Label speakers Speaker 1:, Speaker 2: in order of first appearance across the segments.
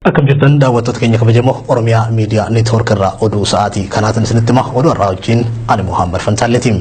Speaker 1: Akkam jirtan daawwattoota keenya kabajamoo Oromiyaa Miidiyaa Neetwoork irraa oduu sa'aatii kanaatiin isinitti hima. Oduu irraa wajjin ani Muhammad Fantaalleeti.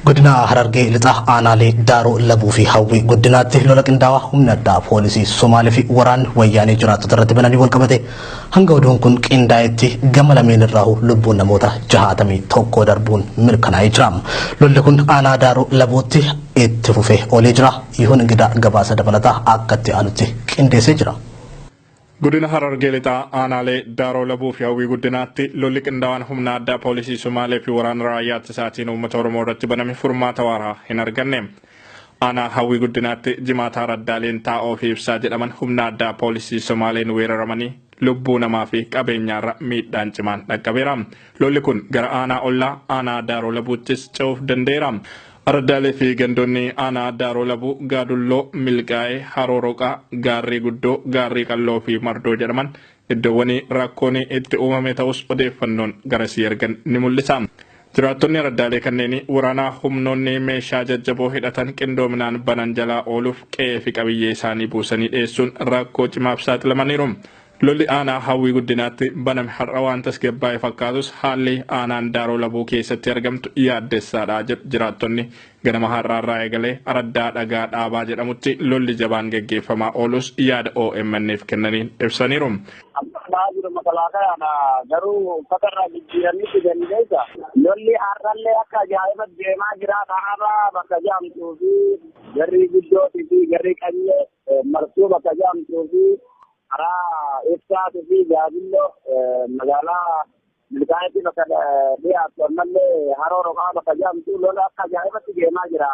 Speaker 1: Godina Harargee Lixaa aanaalee Daaroo Labuu fi Hawwii Guddinaatti lola qindaawaa humna addaa poolisii Somaalee fi waraanni wayyaanee jiraattota irratti bananii wal qabate hanga oduun kun qindaa'etti gama lameen irraa lubbuun namoota 61 darbuun mirkanaa'ee jira. Lolli kun aanaa Daaroo Labuutti itti fufee oolee jira. Yihuun Ingidaa gabaasa dabalataa akka itti aanutti qindeessee jira.
Speaker 2: Godina Harargee Lixaa aanaalee Daaroo Labuu fi Hawwii Guddinaatti lolli qindaawaan humna addaa poolisii Somaalee fi waraana raayyaa ittisaatiin uummata Oromoo irratti baname furmaata waaraa hin arganne. Aanaa Hawwii Guddinaatti Jimaataa Raddaaleen Taa'oo fi Ibsaa jedhaman humna addaa poolisii Somaaleen weeraramanii lubbuu namaa fi qabeenyaarra miidhaan cimaan dhaqqabeera. Lolli kun gara aanaa ollaa aanaa Daaroo Labuuttis ce'uuf danda'eera. Araddaalee fi gandoonni aanaa Daaroo Labuu, Gaadulloo, Milqaa'ee, Haroo Roqaa, Gaarrii Guddoo, Gaarrii Qalloo fi Mardoo jedhaman iddoowwan rakkoon itti uumame ta'us odeeffannoon garasii ergan ni mul'isa. Jiraattonni araddaalee kanneen waraanaa humnoonni meeshaa jajjaboo hidhatan qindoominaan banan jalaa ooluuf qe'ee fi qabiyyee isaanii buusanii dhiyeessuun rakkoo cimaaf saaxilamaniiru. Lolli aanaa Hawwii Guddinaatti baname har'a waan tasgabbaa'e fakkaatus haalli aanaan Daaroo Labuu keessatti argamtu yaaddessaadha jedhu jiraattonni. Ganama har'aarraa eegalee araddaa dhagaa dhaabaa jedhamutti lolli jabaan geggeeffamaa oolus yaada OMN'f kennaniin ibsaniiru.
Speaker 3: Amma jiru makalaakayaadha garuu uffata irraa jijjiiranii fidanii keessa lolli har'allee akka ajaa'iba deemaa jira. Dhaabaa bakka jedhamtuu fi garrii guddootii fi garrii qanyee marsuu bakka jedhamtuu fi karaa ibsaatii fi gaabilloo magaalaa Milkaa'eetti bakka dhiyaattu ammallee Haroo Roqaa bakka jedhamtu lola akka ajaa'ibatti deemaa jira.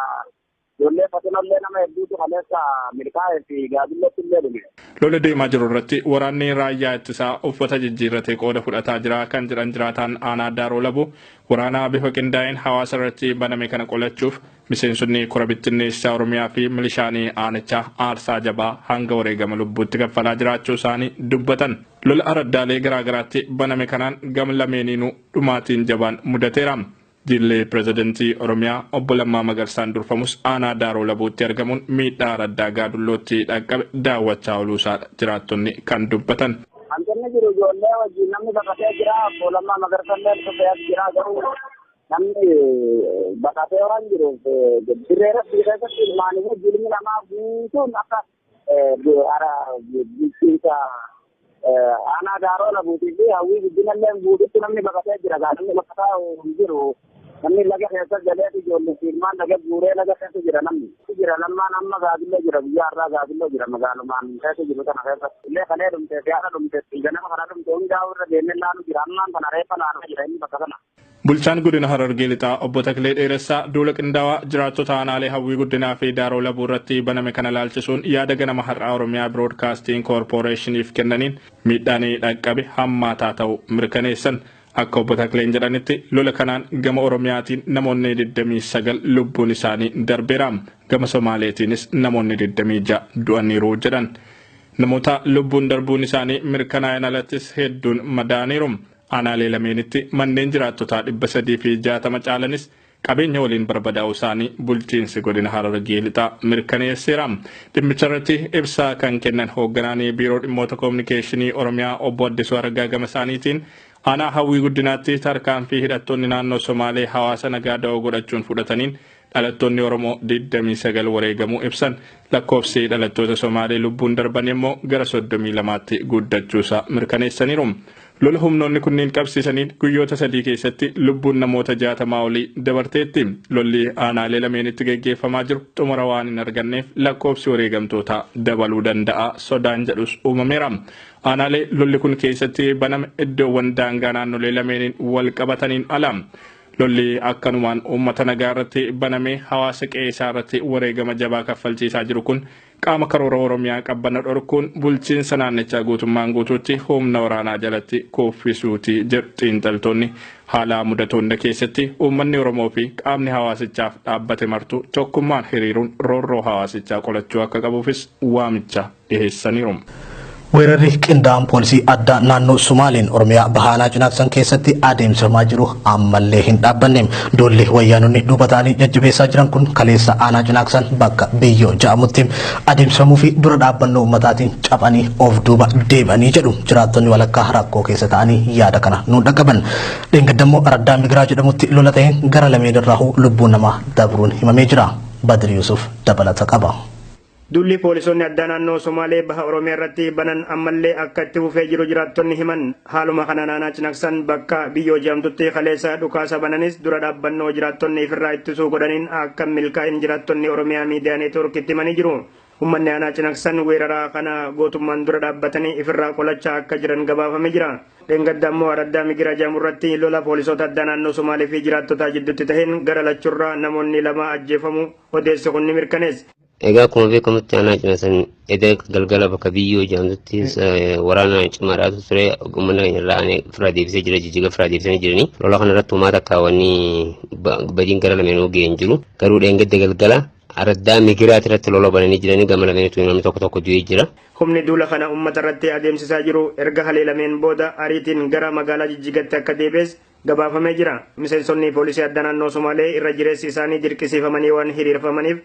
Speaker 3: Ijoollee fatinallee nama hedduutu kaleessa Milkaa'ee fi gaabillootti illee dhume.
Speaker 2: Lola deemaa jiru irratti waraanni raayyaa ittisaa uffata jijjiirratee qooda fudhataa jira kan jedhan jiraataan aanaa Daaroo Labuu waraanaa bifa qindaa'een hawaasa irratti baname kana qolachuuf miseensonni kora bittinneessaa Oromiyaa fi milishaanii aanichaa aarsaa jabaa hanga wareegama lubbuutti kaffalaa jiraachuu isaanii dubbatan. Lola araddaalee garaagaraatti baname kanaan gama lameeniinuu dhumaatiin jabaan mudateera. Jillee pirezidantii Oromiyaa obbo Lammaa Magarsaan durfamus aanaa Daaroo Labuutti argamuun miidhaa araddaa Gaadullootti dhaqqabe daawwachaa ooluusaadha jiraattonni kan dubbatan.
Speaker 3: Hanqinni jiru ijoollee wajjin namni baqatee jira. Obbo Lammaa Magarsallee dhufee as jira garuu namni baqatee waan jiruuf dirree irratti keessatti ilmaanii wajjin ilmi namaa guutuun akka bulchiinsa aanaa Daaroo Labuutii fi Hawwii Guddinallee guututti namni baqatee jira. Namni baqataa hin jiru. Namni laga keessa galee ijoollee fi ilmaan laga guuree laga keessa jira namni. Jira lammaan amma gaabilloo jira biyya har'aa gaabilloo jira magaalumaan keessa jiru kana keessa. Illee kalee dhumte fi haadha dhumte ganama kana dhumte hundaa irra deemee laalu jira ammaan kana reeffa laalaa jira inni bakka kana.
Speaker 2: Bulchaan godina Harargee Lixaa obbo Taklee Dheeressaa duula qindaawaa jiraattota aanaalee Hawwii Guddinaa fi Daaroo Labuu irratti baname kana laalchisuun yaada ganama har'aa Oromiyaa Biroodkaastiin Koorpooreeshiniif kennaniin miidhaan dhaqqabe hammaataa ta'uu mirkaneessan. Akka obbo Takleen jedhanitti lola kanaan gama Oromiyaatiin namoonni 29 lubbuun isaanii darbeera. Gama Somaaleetiinis namoonni 26 du'aniiru jedhan. Namoota lubbuun darbuun isaanii mirkanaa'een alattis hedduun madaaniiru. Aanaalee lameenitti manneen jiraattotaa 360 caalanis qabeenya waliin barbadaa'uu isaanii bulchiinsi godina Harargee Lixaa mirkaneesseera. Dhimmicha irratti ibsaa kan kennan hoogganaan biiroo dhimmoota koominikeeshinii Oromiyaa obbo Addisuu Araggaa gama isaaniitiin aanaa Hawwii Guddinaatti tarkaanfii hidhattoonni naannoo Somaalee hawaasa nagaa da'oo godhachuun fudhataniin dhalattoonni Oromoo 29 wareegamuu ibsan. Lakkoofsi dhalattoota Somaalee lubbuun darban immoo gara 32tti guddachuusaa mirkaneessaniiru. Lola humnoonni kunneen qabsiisaniin guyyoota 3 keessatti lubbuun namoota 60 olii dabarteetti. Lolli aanaalee lameenitti geggeeffamaa jiru xumura waan hin arganneef lakkoofsi wareegamtootaa dabaluu danda'a sodaan jedhus uumameera. Aanaalee lolli kun keessatti baname iddoowwan daangaa naannolee lameeniin wal qabataniin ala. Lolli akkanumaan uummata nagaa irratti banamee hawaasa qe'ee isaa irratti wareegama jabaa kaffalchiisaa jiru kun qaama karoora Oromiyaa qabbana dhorkuun bulchiinsa naannichaa guutummaan guutuutti humna waraanaa jalatti kuffisuuti jedhu xiinxaltoonni. Haala mudatu hunda keessatti uummanni Oromoo fi qaamni hawaasichaaf dhaabbate martu tokkummaan hiriiruun roorroo hawaasichaa qolachuu akka qabuufis waamicha dhiheessaniiru.
Speaker 1: Weerarri qindaa'aan poolisii addaa naannoo Sumaaliin Oromiyaa baha aanaa Cinaaksan keessatti adeemsifamaa jiru ammallee hin dhaabbanne. Duulli wayyaanonni duuba ta'anii jajjabeessaa jiran kun kaleessa aanaa Cinaaksan bakka Biyyoo jedhamutti adeemsifamuu fi dura dhaabbannoo uummataatiin caphanii of duuba deebi'anii jedhu jiraattonni walakkaa rakkoo keessa ta'anii yaada kana nuun dhaqqaban. Dheengadda immoo araddaa Migiraa jedhamutti lola ta'een gara lameen irraa lubbuun namaa dabruun himamee jira. Badri Yusuf dabalata qaba.
Speaker 4: Duulli poolisoonni addaa naannoo Somaalee baha Oromiyaa irratti banan ammallee akka itti fufee jiru jiraattonni himan. Haaluma kanaan aanaa Cinaaksan bakka Biyyoo jedhamtutti kaleessa dhukaasa bananis dura dhaabbannoo jiraattonni ifirraa ittisuu godhaniin akka milkaa'in jiraattonni Oromiyaa Miidiyaa Neetwoorkitti himanii jiru. Uummanni aanaa Cinaaksan weeraraa kana gootummaan dura dhaabbatanii ifirraa qolachaa akka jiran gabaafamee jira. Dheengadda immoo araddaa Migira jedhamu irratti lola poolisoota addaa naannoo Somaalee fi jiraattota jidduutti taheen gara lachurraa namoonni 2 ajjeefamu odeessi kun ni mirkaneesse.
Speaker 5: Egaa akkuma beekamutti aanaa Cinaaksan edda galgala bakka Biyyoo jedhamtutti waraana cimaadhaatu ture. Uummanni keenya irraa aanee ofirraa deebisee jira, jijjiga ofirraa deebisanii jiranii. Lola kana irratti uumaa takka wanni badiin gara lameenuu ga'ee hin jiru. Garuu dheengadda galgala araddaa Migiraati irratti lola bananii jiranii gama lameenitu namni tokko tokko du'ee jira.
Speaker 4: Humni duula kana uummata irratti adeemsisaa jiru erga haleelameen booda ariitiin gara magaalaa Jijjigatti akka deebi'es gabaafamee jira. Miseensonni poolisii addaa naannoo Somaalee irra jireessi isaanii dirqisiifamanii waan hiriirfamaniif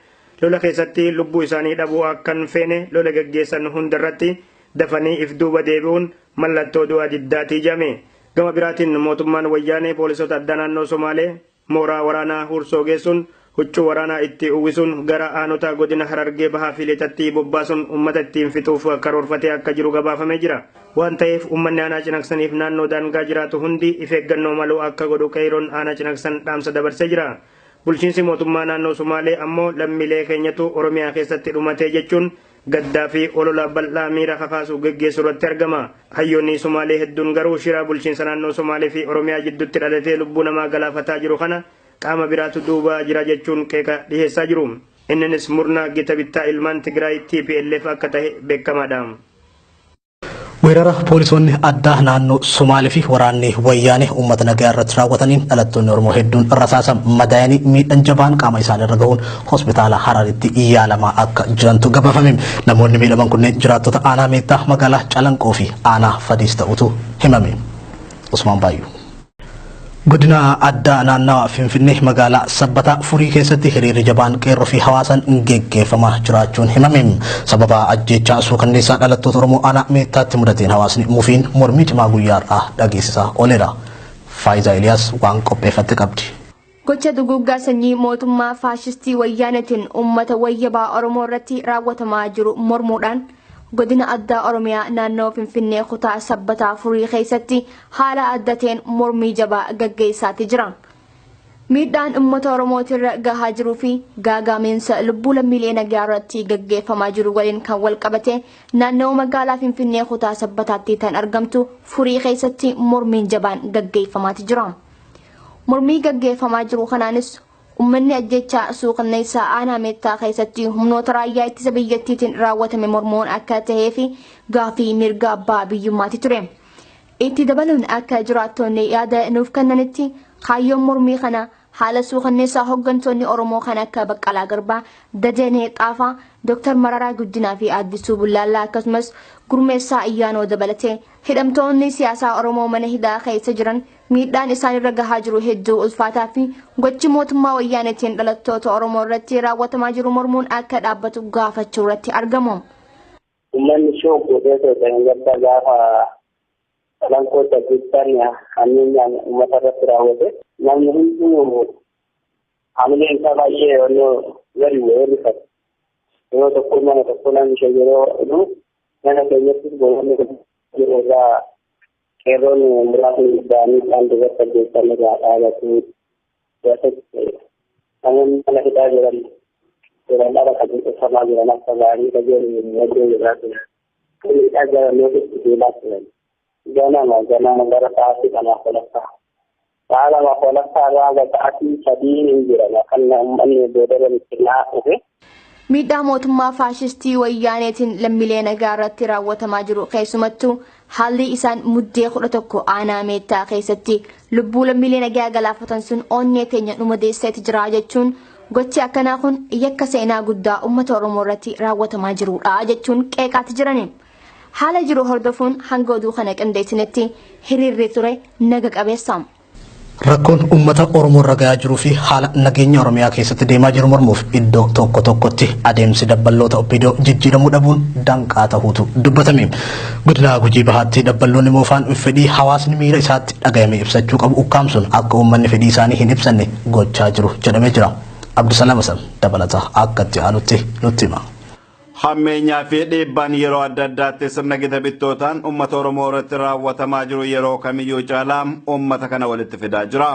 Speaker 4: lola keessatti lubbuu isaanii dhabuu akka hin feene lola gaggeessan hundarratti dafanii if duuba deebi'uun mallattoo du'a diddaatii jedhame. Gama biraatiin mootummaan wayyaanee poolisoota addaa naannoo Somaalee mooraa waraanaa Hursoo geessuun huccuu waraanaa itti uwwisuun gara aanota godina Harargee bahaa fi lixatti bobbaasuun uummata ittiin fixuuf karoorfatee akka jiru gabaafamee jira. Waan ta'eef uummanni aanaa Cinaaksaniif naannoo daangaa jiraatu hundi if eeggannoo maluu akka godhu qeeroon aanaa Cinaaksan dhaamsa dabarsee jira. Bulchiinsi mootummaa naannoo Somaalee ammoo lammiilee keenyatu Oromiyaa keessatti dhumatee jechuun gaddaa fi olola bal'aa miira kakaasu geggeessuu irratti argama. Hayyoonni Somaalee hedduun garuu shira bulchiinsa naannoo Somaalee fi Oromiyaa jidduutti dhalatee lubbuu namaa galaafataa jiru kana qaama biraatu duuba jira jechuun qeeqa dhiheessaa jiru. Inninis murna gita bittaa ilmaan Tigraay TPLF akka ta'e beekamaadha.
Speaker 1: Weerara poolisoonni addaa naannoo Somaalee fi waraanni wayyaanee uummata nagaa irratti raawwataniin dhalattoonni Oromoo hedduun rasaasa madaa'anii miidhaan jabaan qaama isaanii irra gahuun hospitaala Hararitti yaalamaa akka jirantu gabaafame. Namoonni miidhaman kunneen jiraattota aanaa Meettaa magaalaa Calanqoo fi aanaa Fadiis ta'utu himame. Usmaan Baayyuu. Godina addaa naannawa Finfinnee magaalaa Sabbataa Furii keessatti hiriirri jabaan qeerroo fi hawaasaan geggeeffamaa jiraachuun himame. Sababa ajjeechaa suukanneessaa dhalattoota Oromoo aanaa Meettaatti mudateen hawaasni mufiin mormii cimaa guyyaa har'aa dhageessisaa ooleera. Faayisaa Iliyaas waan qopheeffatte qabdi.
Speaker 6: Gocha duguuggaa sanyii mootummaa faashistii wayyaanetiin uummata wayyabaa Oromoo irratti raawwatamaa jiru mormuudhaan godina addaa Oromiyaa naannoo Finfinnee kutaa Sabbataa Furii keessatti haala adda ta'een mormii jabaa gaggeessaati jira. Miidhaan uummata Oromootirra gahaa jiruu fi gaagaamiinsa lubbuu lammiilee nagaa irratti gaggeeffamaa jiru waliin kan wal qabate naannoo magaalaa Finfinnee kutaa Sabbataatti kan argamtu Furii keessatti mormiin jabaan gaggeeffamaati jira. Mormii gaggeeffamaa jiru kanaanis uummanni ajjechaa suukanneessaa aanaa Meettaa keessatti humnoota raayyaa ittisa biyyattiitiin raawwatame mormuun akka ta'ee fi gaafii mirga abbaa biyyummaati ture. Itti dabaluun akka jiraattonni yaada nuuf kennanitti kaayyoon mormii kana haala suukanneessaa hooggantoonni Oromoo kan akka Baqqalaa Garbaa, Dajanee Xaafaa, Dr. Mararaa Guddinaa fi Addisuu Bullaallaa akkasumas Gurmeessaa Ayyaanoo dabalatee hidhamtoonni siyaasaa Oromoo mana hidhaa keessa jiran miidhaan isaan irra gahaa jiru hedduu ulfaataa fi gochi mootummaa wayyaaneetiin dhalattoota Oromoo irratti raawwatamaa jiru mormuun akka dhaabbatu gaafachuu irratti argamu.
Speaker 3: Uummanni shook godhee ta'e gadda gaafa Calanqoo ajjechaan hammeenyaan uummata irratti raawwate namni hunduu hamileen isaa baay'ee onnoo gadi bu'ee rifate. Yeroo tokko mana tokko namni ishee yeroo dhufu mana keenyattis boonni jiru irraa qeerroon muraasni ba'anii isaan duratti ajjeechaan irraa dhaabatu. Namoonni mana hidhaa jiran jiran dhala kan qinxeeffamaa jiran akka ba'anii qajeelu eeguu irraa ture. Kun hidhaa jiran yookiin deemaa turan. Ganama ganama gara sa'aatii lamaaf walakkaa. Sa'a lamaaf walakkaa irraa haga sa'aatii 3 hin jiran kan uummanni boodarra bittinnaa dhufe.
Speaker 6: Miidhaa mootummaa faashistii wayyaaneetiin lammiilee nagaa irratti raawwatamaa jiru keessumattuu haalli isaan muddee 11 aanaa Meettaa keessatti lubbuu lammiilee nagaa galaafatan sun onnee teenya dhuma deesseeti jira jechuun gochi akkanaa kun yakka seenaa guddaa uummata Oromoo irratti raawwatamaa jirudha jechuun qeeqaati jirani. Haala jiru hordofuun hanga oduu kana qindeessinetti hiriirri ture naga qabeessa.
Speaker 1: Rakkoon uummata Oromoo irra gahaa jiruu fi haala nageenya Oromiyaa keessatti deemaa jiru mormuuf iddoo tokko tokkotti adeemsi dabballoota OPDO jijjiiramuu dhabuun danqaa ta'uutu dubbatame. Godina Gujii Bahaatti dabballoonni moofaan fedhii hawaasni miira isaatti dhagahame ibsachuu qabu ukkaamsuun akka uummanni fedhii isaanii hin ibsanne gochaa jiru jedhamee jira. Abdusalaam Hasan dabalata akka itti aanutti nutti hima.
Speaker 7: Hammeenyaa fi dhiibbaan yeroo adda addaatti sirna gita bittootaan uummata Oromoo irratti raawwatamaa jiru yeroo kamiyyuu caalaa uummata kana walitti fidaa jira.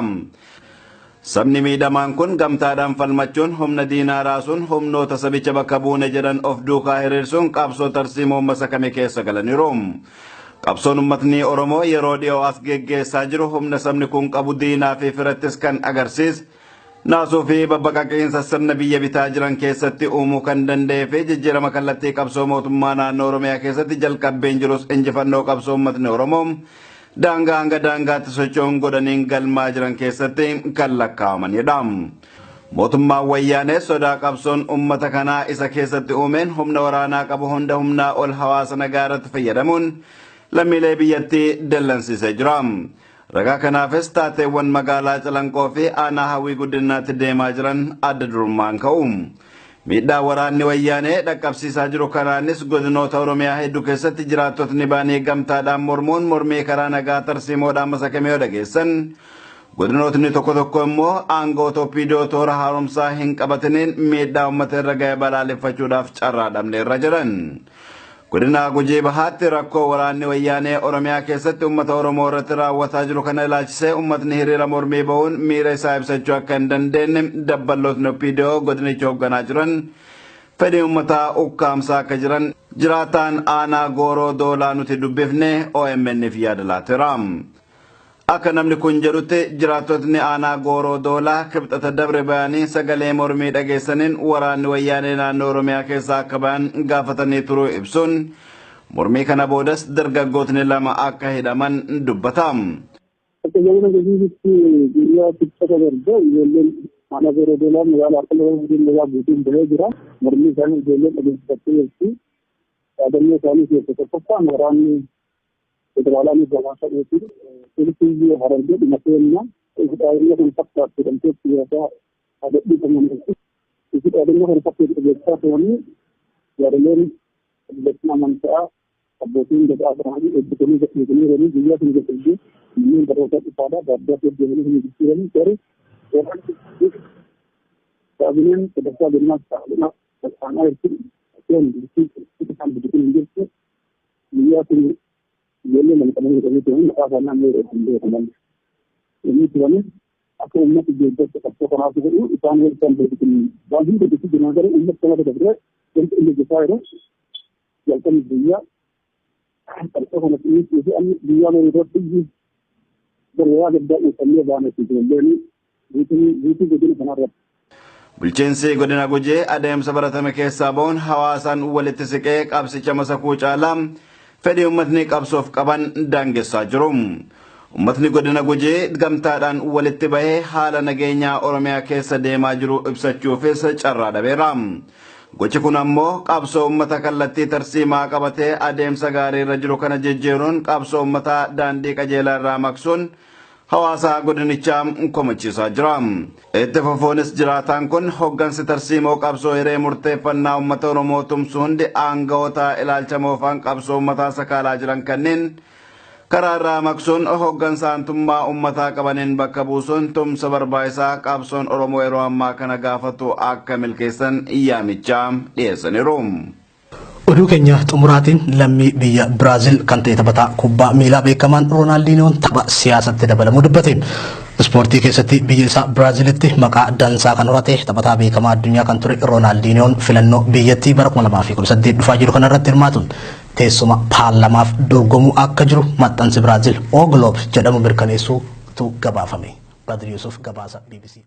Speaker 7: Sabni miidhamaan kun gamtaadhaan falmachuun humna diinaa raasuun humnoota sabicha bakka buune jedhan of duukaa hiriirsuun qabsoo tarsiimoo masakame keessa galaniiru. Qabsoon uummatni Oromoo yeroo dhiyoo as geggeessaa jiru humna sabni kun qabu diinaa fi firattis kan agarsiise. Naasuu fi babbaqaqiinsa sirna biyya bitaa jiran keessatti uumuu kan danda'ee fi jijjiirama kallattii qabsoo mootummaa naannoo Oromiyaa keessatti jalqabbeen jirus injifannoo qabsoo uummatni Oromoo daangaa hanga daangaatti socho'uun godhaniin galmaa jiran keessatti kan lakkaa'amanidha. Mootummaan wayyaanee sodaa qabsoon uummata kanaa isa keessatti uumeen humna waraanaa qabu hunda humnaa ol hawaasa nagaa irratti fayyadamuun lammiilee biyyattii dallansiisee jira. Ragaa kanaafis taateewwan magaalaa Calanqoo fi aanaa Hawwii Guddinaatti deemaa jiran adda durummaan ka'u. Miidhaa waraanni wayyaanee dhaqqabsiisaa jiru kanaanis godinoota Oromiyaa hedduu keessatti jiraattotni baanii gamtaadhaan mormuun mormii karaa nagaa tarsiimoodhaan masakamee yoo dhageessan. Godinootni tokko tokko immoo aangoota OPDO toora haaromsaa hin qabatiniin miidhaa uummata irra ga'e balaaleffachuudhaaf carraa dhabneerra jedhan. Godina Gujii Bahaatti rakkoo waraanni wayyaanee Oromiyaa keessatti uummata Oromoo irratti raawwataa jiru kana ilaalchisee uummatni hiriira mormii bahuun miira isaa ibsachuu akka hin dandeenye dabballootni OPDO godinicha hoogganaa jiran fedhii uummataa ukkaamsaa akka jiran jiraataan aanaa Gooroo Doolaa nuti dubbifne OMN'f yaada laateera. Akka namni kun jedhutti jiraattotni aanaa Gooroo Doolaa kibxata dabre bayanii sagalee mormii dhageessaniin waraanni wayyaanee naannoo Oromiyaa keessaa akka bayan gaafatanii turuu ibsuun mormii kana boodas dargaggootni lama akka hidhaman dubbata.
Speaker 3: Akka jabina gadiitti guyyaa kibxata darbe ijoolleen aanaa Gooroo Doolaa magaalaa Harqaloo magaalaa guutuun bahee jira. Mormii isaanii ijoolleen dhageessifattee jirti. Yaadannoo isaanii keessa tokkoffaan waraanni federaalaa ni gabaasa dhiyeessu. Poolisiin Harargee dhuma seenna. Dhaadannoo kan fakkaatu jedhamtee siyaasaa gadhiifaman. Dhaadannoo kan fakkaatu dhageessisaa turanii yaadaleen abbootiin amantaa abbootiin gadaa ta'anii hojjetanii gadhiisanii jiranii guyyaa sun keessatti manneen barnootaa dhufaadhaa baadiyyaa keessa deemanii hin jijjiiranii garuu waraanni kaabineen sadarkaa godinaas ta'aa ta'aa jirti. Isaan bidiin hin jirtu guyyaa sun ijoollee lama qabanii hidhamanii turan maqaa isaanii amma yeroo hin beekaman. Inni turanis akka uummata deeggarsa qabsoo kanaaf godhu isaan walitti beekitin waan hunda bitti jiran garuu uummata kanarra dabree wanti inni hojjetaa jiru jalqabni biyyaa qabsoo kana xiyyeessuu fi amma biyyaa boruu irratti gargaraa gaddaa uffannee baanee ijoolleen guutuu godina kanarratti.
Speaker 7: Bulchiinsi godina Gujii adeemsa baratame keessaa bahuun hawaasaan walitti siqee qabsicha masakuu caalaa fedhii uummatni qabsoof qaban daangessaa jiru. Uummatni godina Gujii gamtaadhaan walitti bahee haala nageenyaa Oromiyaa keessa deemaa jiru ibsachuufis carraa dhabeera. Gochi kun ammoo qabsoo uummata kallattii tarsiimaa qabatee adeemsa gaarii irra jiru kana jijjiiruun qabsoo uummataa daandii qajeelaa irraa maqsuun hawaasa godinichaa komachiisaa jira. Itti fufuunis jiraataan kun hoggansi tarsiimoo qabsoo hiree murteeffannaa uummata Oromoo tumsu hundi aangawoota ilaalcha moofaan qabsoo uummataa sakaalaa jiran kanneen karaa irraa maqsuun hoggansa aantummaa uummataa qabaniin bakka buusuun tumsa barbaachisaa qabsoon Oromoo yeroo ammaa kana gaafatu akka milkeessan yaamichaa dhiyeessaniiru.
Speaker 1: Oduu keenya xumuraatiin lammii biyya Biraazil kan ta'e taphataa kubbaa miilaa beekamaan Roonaaldinoon tapha siyaasatti dabalamuu dubbate. Ispoortii keessatti biyya isaa Biraazilitti maqaa dansaa kan horate taphataa beekamaa addunyaa kan ture Roonaaldinoon filannoo biyyattii bara 2018 dhufaa jiru kanarratti hirmaatuun teessuma paarlamaaf dorgomuu akka jiru maxxansi Biraazil Oogiloob jedhamu mirkaneessuutu gabaafame. Badri Yusuf gabaasa BBC.